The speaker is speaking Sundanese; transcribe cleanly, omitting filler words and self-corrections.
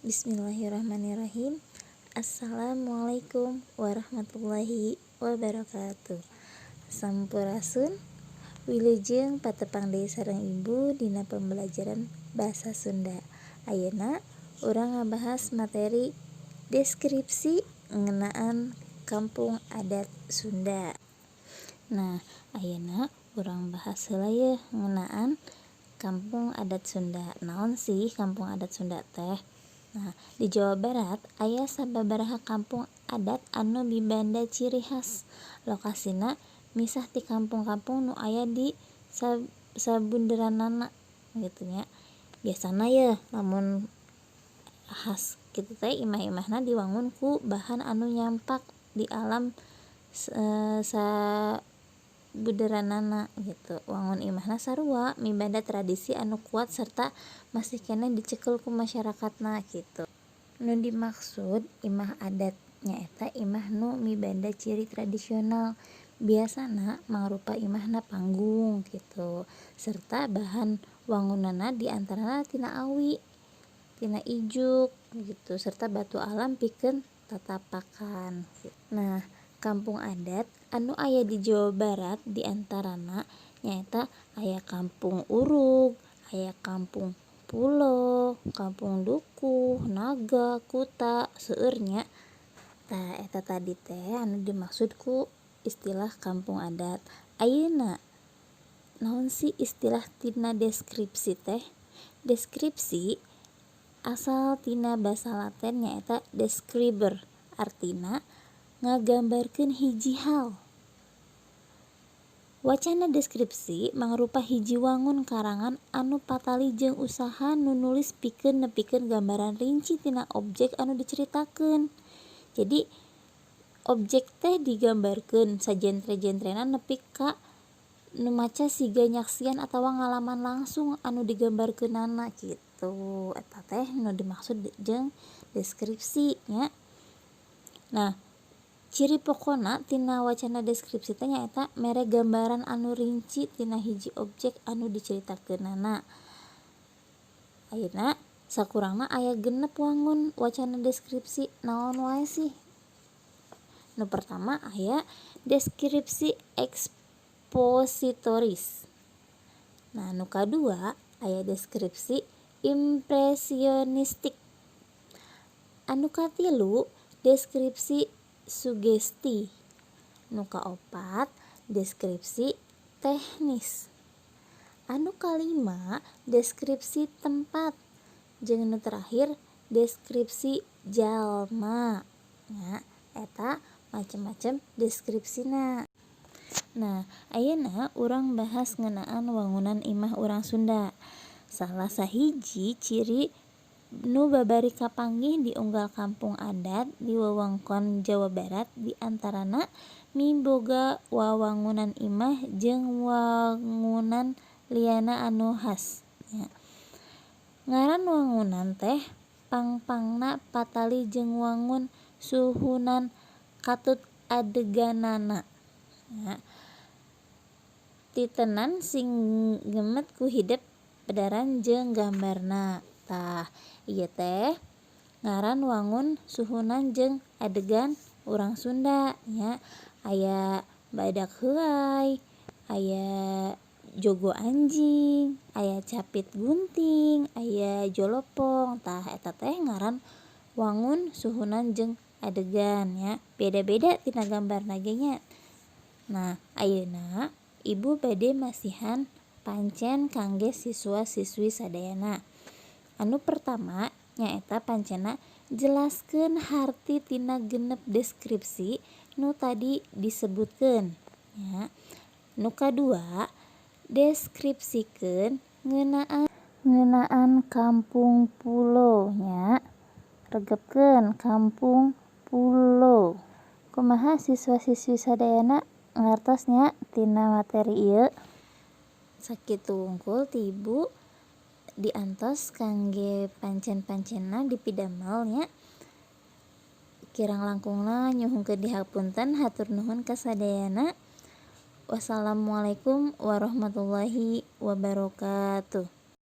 Bismillahirrahmanirrahim. Assalamualaikum warahmatullahi wabarakatuh. Sampurasun. Wilujeng patepang deui sareng Ibu dina pembelajaran Basa Sunda. Ayeuna urang ngabahas materi deskripsi ngeunaan Kampung Adat Sunda. Nah, ayeuna urang bahas heula yeuh ngeunaan Kampung Adat Sunda. Naon sih Kampung Adat Sunda teh? Nah, di Jawa Barat aya sababaraha kampung adat anu mibanda ciri khas. Lokasina misah ti kampung-kampung nu aya di sabunderanana gitu nya. Biasana yeuh lamun khas kitu teh imah-imahna diwangun ku bahan anu nyampak di alam sabunderanana gitu. Wangun imahna sarua mibanda tradisi anu kuat serta masih keneh dicekel ku masyarakatna kitu. Nu dimaksud imah adat nyaeta imah nu mibanda ciri tradisional. Biasana mangrupa imahna panggung kitu serta bahan wangunanna diantarana tina awi, tina ijuk gitu serta batu alam pikeun tatapakan. Nah, kampung adat anu aya di Jawa Barat diantarana nyaeta aya Kampung Urug, aya Kampung Pulo, Kampung Dukuh, Naga, Kuta, seueur nya. Tah, eta tadi teh anu dimaksud ku istilah kampung adat. Ayeuna naon sih istilah tina deskripsi teh? Deskripsi asal tina basa Latin nyaeta describere, artina ngagambarkeun hiji hal. Wacana deskripsi mangrupa hiji wangun karangan anu patali jeung usaha nu nulis pikeun nepikeun gambaran rinci tina objek anu dicaritakeun. Jadi objek teh digambarkeun sajentre-jentrena nepi ka nu maca siga nyaksian atawa ngalaman langsung anu digambarkeunana kitu. Eta teh nu dimaksud jeung deskripsi nya. Nah, ciri pokona tina wacana deskripsi teh nyaeta mere gambaran anu rinci tina hiji objek anu dicaritakeunana. Ayeuna sakurangna aya 6 wangun wacana deskripsi. Naon wae sih? Nu pertama aya deskripsi ekspositoris. Nah, nu kadua aya deskripsi impresionistik. Anu katilu deskripsi sugesti. Nu kaopat deskripsi teknis. Anu kalima deskripsi tempat. Jeung nu terakhir deskripsi jalma. Nya, eta macem-macem deskripsina. Nah, ayeuna urang bahas ngeunaan wangunan imah urang Sunda. Salah sahiji ciri nu babari kapanggih di unggal kampung adat di wewengkon Jawa Barat diantarana miboga wawangunan imah jeung wangunan lianna anu khas. Nya. Ngaran wangunan teh pang-pangna patali jeung wangun suhunan katut adeganana. Nya. Titenan sing gemet ku hidep pedaran jeung gambarna. Tah, ieu teh ngaran wangun suhunan jeung adegan urang Sunda nya. Aya badak heuay, aya jogo anjing, aya capit gunting, aya jolopong. Tah, eta teh ngaran wangun suhunan jeung adegan nya. Beda-beda tina gambarna ge nya. Nah, ayeuna Ibu bade masihan pancen kangge siswa-siswi sadayana. Anu pertama nyaeta pancena jelaskeun harti tina 6 deskripsi nu tadi disebutkeun nya. Nu kadua deskripsikeun ngeunaan Kampung Pulo nya. Regepkeun Kampung Pulo. Kumaha siswa-siswi sadayana, ngartos nya tina materi ieu? Sakitu wungkul ti Ibu, diantos kangge pancen-pancenna dipidamel nya. Kirang langkungna nyuhunkeun dihapunten, hatur nuhun ka sadayana. Wassalamualaikum warahmatullahi wabarakatuh.